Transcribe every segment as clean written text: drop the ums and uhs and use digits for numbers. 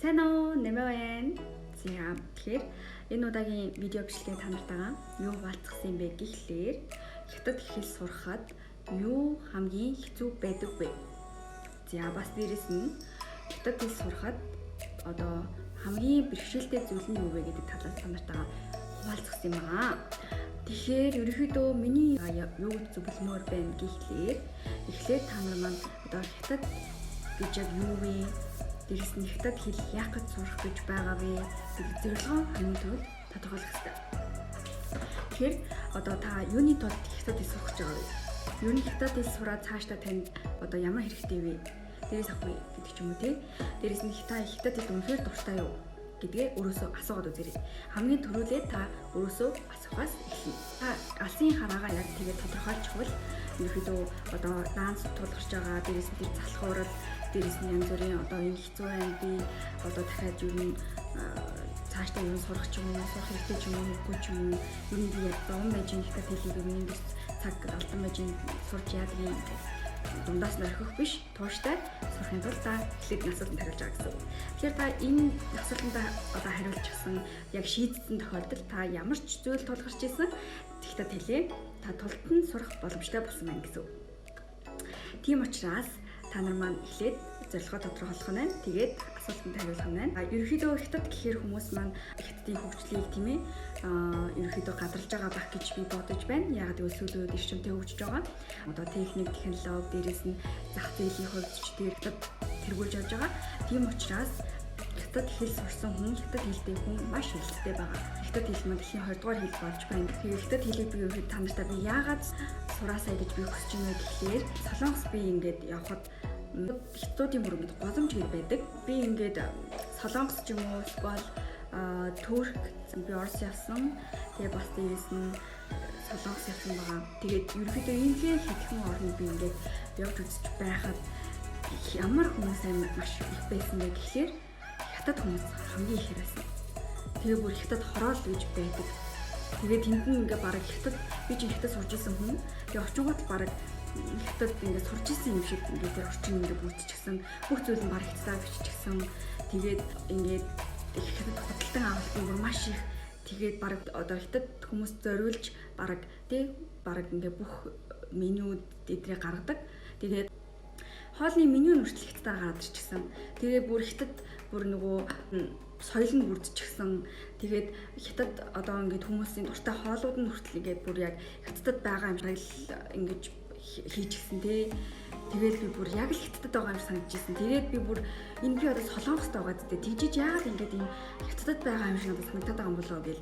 Сайн уу? Нэмээ байна. За, тэгэхээр энэ удаагийн видео бичлэгээ та нартайгаа юу хуваалцах юм бэ гэхлээр хятад хэл сурахад юу хамгийн хэцүү байдаг вэ? За, бас дээрэс нь хятад хэл сурахад одоо хамгийн бэрхшээлтэй зүйл нь юу вэ гэдэг талаас та нартайгаа хуваалцах юм аа. Тэгэхээр ерөнхийдөө миний юу гэж зөвлөмөр байна гэхлээр эхлээд та нар маань одоо хятад гэж яг юу вэ? Дээрээс нь хятад хэл яах гэж сурах гэж байгаа вэ гэдэг зорилгоо хамгийн түрүүнд тодорхойлох хэрэгтэй. Тэгэхээр одоо та юуны тулд хятад хэл сурах гэж байгаа вэ? Юу нь хятад хэл сураад цаашдаа танд одоо ямар хэрэгтэй вэ? Дээрээс авах вэ гэдэг ч юм уу, тий. Дээрээс нь та хятад хэл үнэхээр дуртай юу гэдгээ өөрөөсөө асуугаад үзээрэй. Хамгийн түрүүлээ та өөрөөсөө асуухаас эхэлнэ. Та алсын хараагаа яг тэгээд тодорхойлчихвол ерөөхдөө одоо даанс тулгарч байгаа, дээрээс нь тэр залхуурал, дээрээс нь янз бүрийн одоо энэ хэцүү байна, би одоо дахиад юу нь цаашдаа юу сурах ч юм уу, сурах хэрэгтэй ч юм уу, үгүй ч юм уу, ер нь би яг зовон байж энэ хятад хэлийг юм ингэж цаг алдан байж сурч яадаг юм гэх дундаас нь орхих биш, тууштай сурахын тулд та эхлээд энэ асуултанд хариулж байгаа гэсэн үг. Тэгэхээр та энэ асуултанд одоо хариулчихсан, яг шийдсэн тохиолдолд та ямар ч зүйл тулгарч исэн хятад хэлээ та тулд нь сурах боломжтой болсон байна гэсэн үг. Тийм учраас та нар маань эхлээд зорилгоо тодорхойлох нь байна. Тэгээд асуултанд хариулах нь байна. Ерөнхийдөө хятад гэхээр хүмүүс маань хятадын хөгжлийг, тийм ээ, ерөнхийдөө гадарлаж байгаа байх гэж би бодож байна. Яагаад гэвэл сүүлийн үед эрчимтэй хөгжиж байгаа. Одоо техник, технологи, дээрээс нь зах зээлийн хувьд ч тэр хятад тэргүүлж явж байгаа. Тийм учраас хятад хэл сурсан хүн, хятад хэлтэй хүн маш эрэлттэй байгаа. Хятад хэл маань дэлхийн 20 дугаар хэл болж байна. Тэгэхээр хятад хэлийг би ерөнхийдөө та нартай би яагаад сураасай гэж би хүсэж байна вэ гэхлээр Солонгос би ингээд явхад хятадын бүр ингээд голомж гэж байдаг. Би ингээд Солонгос ч юм уу, эсвэл Турк, би Орос явсан. Тэгээ бас дээрээс нь Солонгос явсан байгаа. Тэгээд ерөнхийдөө энэ хэдхэн орнд би ингээд явж үзэж байхад ямар хүмүүс амар маш их байсан бэ гэхлээр хятад хүмүүс хамгийн ихээр байсан. Тэгээ бүр хятад хороол гэж байдаг. Тэгээ тэнд нь ингээ бараг хятад, би чинь хятад сурж исэн хүн. Тэгээ очингууд бараг хятад ингээ сурж исэн юм шиг ингээ тэр орчин ингээ бүрдчихсэн. Бүх зүйл нь бараг хятадаар биччихсэн. Тэгээд ингээд хятад худалдан авалт нь бүр маш их. Тэгээд бараг одоо хятад хүмүүс зориулж бараг, тий, бараг ингээ бүх меню эдрийг гаргадаг. Тэгээд хоолны меню нь хүртэл хятадаар гараад ирчихсэн. Тэгээ бүр хятад бүр нөгөө соёл нь бүрдчихсэн. Тэгээд хятад одоо ингээд хүмүүсийн дуртай хоолууд нь хүртэл ингээд бүр яг хятадд байгаа юм шиг ингэж хийчихсэн, тий. Тэгээд би бүр яг л хятадд байгаа юм санагдчихсэн. Тэгээд би бүр энэ би одоо Солонгост байгаа зү, тэгжиж яагаад ингээд энэ хятадд байгаа юм шиг надад санагдаад байгаа юм болоо гэл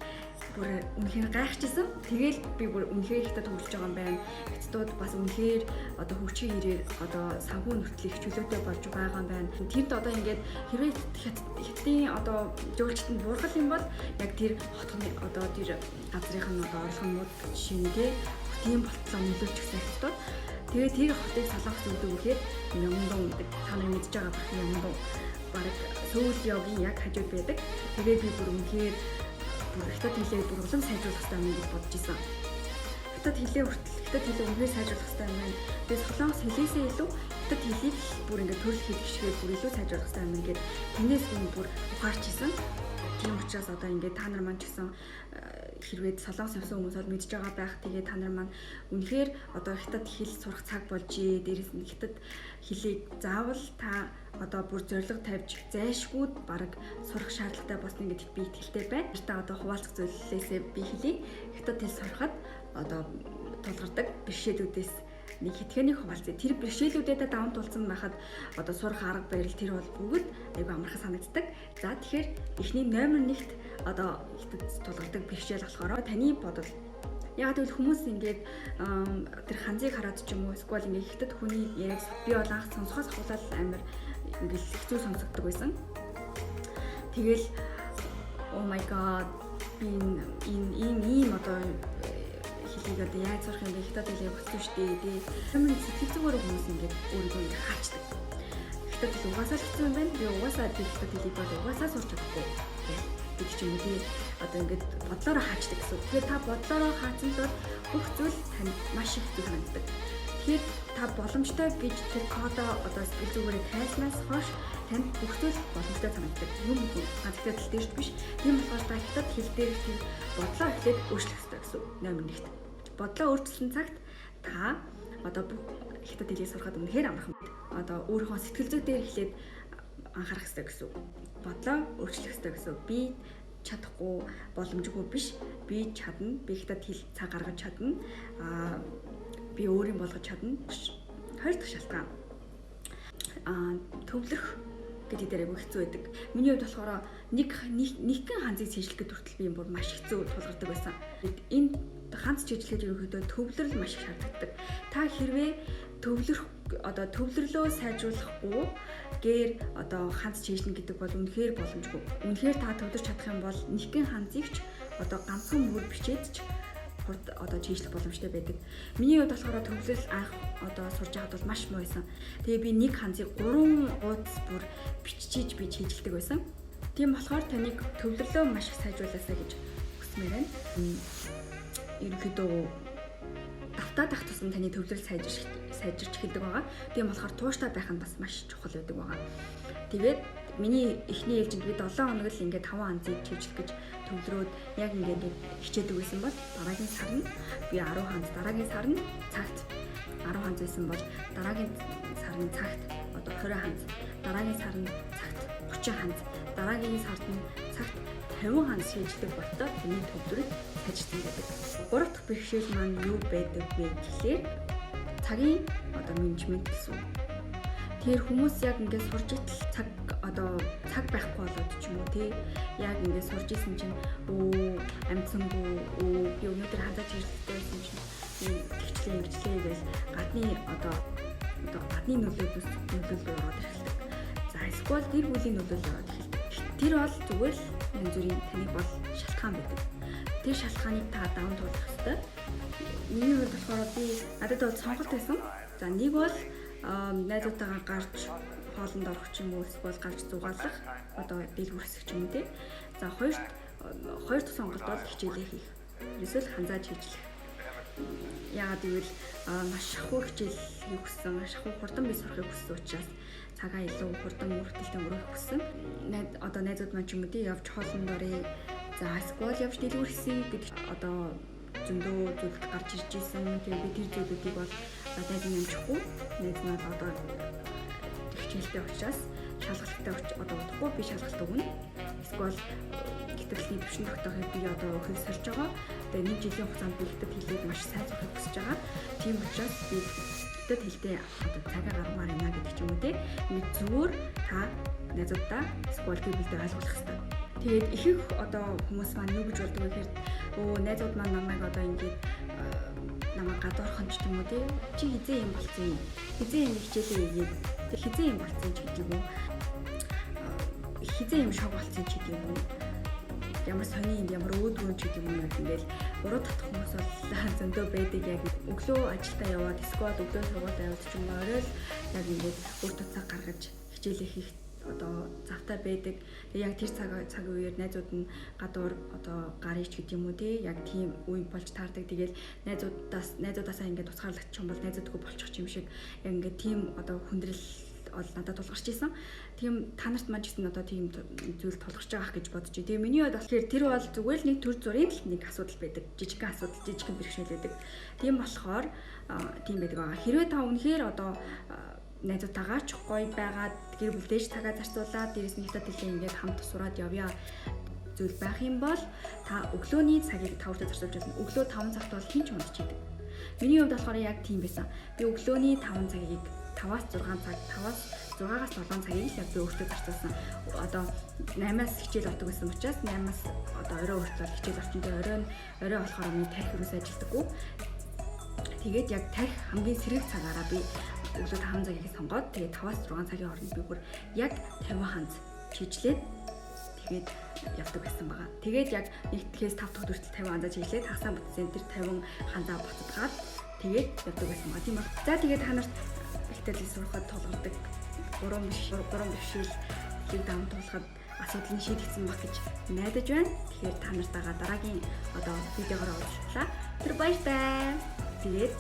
бүр үнэхээр гайхчихсан. Тэгэл би бүр үнэхээр хятад хөгжиж байгаа юм байна. Хятадууд бас үнэхээр одоо хөгжихийн хэрээр одоо санхүү нүртэл их чөлөөтэй болж байгаа юм байна. Тэнд одоо ингээд хэрвээ хятадын одоо жуулчдад буурхал юм бол яг тэр хотын одоо тэр газрынх нь одоо орлого нь мууд жишээ нь, тий, тийм болтлоо нөлөөлчихсэн хятадууд. Тэгээ тэр хотыг Солонгос өгдөг гэхээр Мёнгдон гэдэг, та нар мэдж байгаа бах, Мёнгдон бараг Сөүл ёгийн яг хажууд байдаг. Тэгээ би бүр үнэхээр бүр хятад хэлээ бүр улам сайжруулах хэрэгтэй юм гэж бодож исэн. Хятад хэлээ хүртэл, хятад хэлээ үнэхээр сайжруулах хэрэгтэй юм байна. Тэгээ солонгос хэлээсээ илүү хятад хэлийг бүр ингээд төрөл хэл гიშгээр бүр илүү сайжруулах хэрэгтэй юм ингээд тэрнээс би бүр ухаарч исэн. Тийм учраас одоо ингээд та нар маань ч гэсэн хэрвээ Солонгос явсан хүмүүс бол мэдж байгаа байх. Тэгээ та нар маань үнэхээр одоо хятад хэл сурах цаг болжээ. Дээрээс нь хятад хэлийг заавал та одоо бүр зориг тавьж зайлшгүй бараг сурах шаардлагатай болсон гэдэгт би итгэлтэй байна. Та одоо хуваалцах зүйлээсээ би хэлье. Хятад хэл сурахад одоо тулгардаг бэрхшээлүүдээс нэг хэдхэнийг хуваалцъя. Тэр бэрхшээлүүдэд даван туулсан байхад одоо сурах арга барил тэр бол бүгд айгүй амархан санагддаг. За, тэгэхээр эхний номер 1-т одоо хятад тулгардаг бэрхшээл болохоор таны бодол. Яг гэвэл хүмүүс ингээд тэр ханзыг хараад ч юм уу, эсвэл ингээд хятад хүний яриаг би бол анх сонсохоос ахуулаад амар ингээд хэцүү сонсогддог байсан. Тэгэл "Oh my god, би энэ ийм ийм одоо хэлийг одоо яаж сурах юм бэ? Хятад хэлийг хэцүү штэ, тий." Ямар сэтгэл зүгээр хүмүүс ингээд өөрийгөө ингээд хаачдаг. "Хятад хэл угаасаа л хэцүү юм байна. Би угаасаа тэр хятад хэлийг бол угаасаа сурч чадахгүй" гэдэг ч юм уу, тий. Одоо ингээд бодлороо хаачдаг гэсэн. Тэгэхээр та бодлороо хаацсан бол бүх зүйл танд маш их хэцүү санагддаг. Тэгэхээр та боломжтой гэж тэр кодоо одоо сэтгэл зүгээрээ тайлснаас хойш Танд бүх зүйл боломжтой санагддаг. Юм ганц хятад хэл дээр ч биш. Тийм болохоор та хятад хэл дээр тэр бодлоо эхлээд өөрчлөх ёстой гэсэн үг. Номер 1-т. Бодлоо өөрчилсөн цагт та одоо бүх хятад хэлийг сурахад үнэхээр амархан. Одоо өөрийнхөө сэтгэл зүй дээр эхлээд анхаарах ёстой гэсэн үг. Бодлоо өөрчлөх ёстой гэсэн үг. Би чадахгүй, боломжгүй биш. Би чадна. Би хятад хэл цаг гаргаж чадна. Би өөрийн болгож чадна. Хоёр дахь шалтгаан. Төвлөрөх гэдэг дээр айгүй хэцүү байдаг. Миний хувьд болохоор нэгэн ханзыг цээжлэхэд хүртэл би бүр маш хэцүү тулгардаг байсан. Энэ ханз цээжлэхэд ерөнхийдөө төвлөрөл маш их шаардлагатай. Та хэрвээ төвлөрөх одоо төвлөрлөө сайжруулахгүй гээр одоо ханз цээжлэнэ гэдэг бол үнэхээр боломжгүй. Үнэхээр та төвлөрч чадах юм бол нэгэн ханзыг ч одоо ганцхан мөр бичээд ч хурд одоо чийжлэх боломжтой байдаг. Миний хувьд болохоор төвлөрөл анх одоо сурж байхад бол маш муу байсан. Тэгээ би нэг ханзыг 3 хуудас бүр биччихэж би чийжилдэг байсан. Тийм болохоор таныг төвлөрлөө маш их сайжруулаасай гэж хүсмээр байна. Ерөнхийдөө давтаад ах тусам таны төвлөрөл сайжирч эхэлдэг байгаа. Тийм болохоор тууштай байх нь бас маш чухал байдаг байгаа. Тэгээд миний эхний ээлжинд би 7 хоног л ингээд 5 ханзыг чийжлэх гэж төвлөрөөд яг ингээд хичээдэг байсан бол дараагийн сар нь би 10 ханз, дараагийн сар нь цагт 10 ханз байсан бол дараагийн сар нь цагт одоо 20 ханз, дараагийн сар нь цагт 30 ханз, дараагийн сард нь цагт 50 ханз шийддэг болтоо таны төвлөрөл сайжирсан байдаг. Гурав дахь бэрхшээл маань юу байдаг вэ гэхлээр цагийн одоо менежмент гэсэн үг. Тэгэхээр хүмүүс яг ингээд сурж итэл цаг одоо цаг байхгүй болоод ч юм уу тий. Яг ингээд сурж исэн чинь амжсангүй, би өнөөдөр ханзаа чиглэлтэй байсан чинь тэгчлээ ингэчлээ гэж гадны одоо гадны нөлөөлөл рүү ороод эхэлдэг. За эсвэл гэр бүлийн нөлөөлөл ороод эхэлдэг. Тэр бол зүгээр л янз бүрийн таныг бол шалтгаан байдаг. Тэр шалтгааныг та даван туулах ёстой. Миний хувьд болохоор би надад бол сонголт байсан. За нэг бол найзуудтайгаа гарч хоолнд орох ч юм уу, эсвэл гарч зугаалах, одоо дэлгүүр хэсэг ч юм уу тий. За хоёр дахь сонголт бол хичээлээ хийх. Эсвэл ханзаа чийжлэх. Яагаад гэвэл маш шахуу хичээл хийх хүссэн, шахуу хурдан би сурахыг хүссэн учраас цагаа илүү хурдан үр бүтээлтэй өнгөрөөх хүссэн. Одоо найзууд маань ч юм уу тий явж хоолнд оръё. За эсвэл явж дэлгүүр хэсэг гэдэг одоо зөндөө зүйл гарч ирж исэн. Тэгээ би тэр зүйлүүдийг бол найз нь амжихгүй. Найз нь бол одоо хичээлтэй учраас шалгалттай одоо удахгүй би шалгалт өгнө. Эсвэл хятадны төвшин тогтоохыг би одоо өгөхийг сорж байгаа. Тэгээ нэг жилийн хугацаанд би хятад хэлийг маш сайн сурахыг хүсэж байгаа. Тийм учраас би хятад хэлтэй одоо цагаа гаргамаар байна гэдэг ч юм уу те. Ингээд зүгээр та найзуудаа эсвэл гэр бүлдээ ойлгох хэрэгтэй. Тэгээд ихэнх одоо хүмүүс маань юу гэж боддог вэ гэхээр найзууд маань намайг одоо ингээд намайг гадуурхан ч юм уу те. Чи хизээ юм болцсон юм. Хизээ юм хичээлээ хийгээд хизээ юм болцсон ч гэдэг юм уу. Хизээ юм шог болцсон ч гэдэг юм уу. Ямар сони юм, ямар өөдгөн ч гэдэг юм уу ингээл буруу татах хүмүүс бол зөндөө байдаг. Яг өглөө ажилдаа яваад эсвэл өглөө сургуульд яваад ч юм уу орой л яг ингээд үр туцаа гаргаж хичээлээ хийх одоо завтай байдаг. Тэгээ яг тэр цаг үеэр найзууд нь гадуур одоо гарыг ч гэдэг юм уу те яг тийм үе болж таардаг. Тэгээл найзуудаасаа ингээд тусгаарлагдчих юм бол найзуудгүй болчих юм шиг яг ингээд тийм одоо хүндрэл бол надад тулгарч исэн. Тийм та нарт маань ч гэсэн одоо тийм зүйл тулгарч байгаа гэж бодож. Тэгээ миний хувьд болохоор тэр бол зүгээр л нэг төр зүрийн л нэг асуудал байдаг. Жижигхэн асуудал, жижигхэн бэрхшээл байдаг. Тийм болохоор тийм байдаг байгаа. Хэрвээ та үнэхээр одоо найзуудтайгаа ч гоё байгаад гэр бүлдээ ч цагаа зарцуулаад дээрээс нь хятад хэлээ ингээд хамт сураад явъя зүйл байх юм бол та өглөөний цагийг та өөртөө зарцуулж болно. Өглөө 5 цагт бол хэн ч унтчихдаг. Миний хувьд болохоор яг тийм байсан. Би өглөөний 5 цагийг 5-аас 6 цаг, 5-аас 6-аас 7 цагийг л яг би өөртөө зарцуулсан. Одоо 8-аас хичээл ордог байсан учраас 8-аас одоо орой хүртэл хичээл орчин. Тэгээ орой болохоор миний тарих юус ажилдаггүй. Тэгээд яг тарих хамгийн сэрэг цагаараа би өглөө 5 цагийг сонгоод тэгээд 5-аас 6 цагийн хооронд би бүр яг 50 ханз чийжлээд тэгээд явдаг байсан байгаа. Тэгээд яг нэгтгэхээс 5 дахь хүртэл 50 ханзаа чийжлээд хагасаа бүтсэн тэр 50 ханзаа буцадгаад тэгээд явдаг байсан байгаа. Тийм ба. За тэгээд та нарт хятадыг сурахад тулгардаг 3 бэрхшээл лиг даван туулахад асуудал нь шийдэгдсэн баг гэж найдаж байна. Тэгэхээр та нартайгаа дараагийн одоо видеогоор уулзлаа. Тэр баяртай. Тэгээд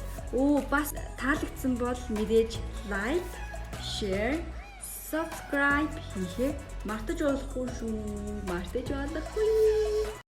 бас таалагдсан бол мэдээж like, share, Subscribe хийхээ мартаж болохгүй шүү. Мартаж болохгүй.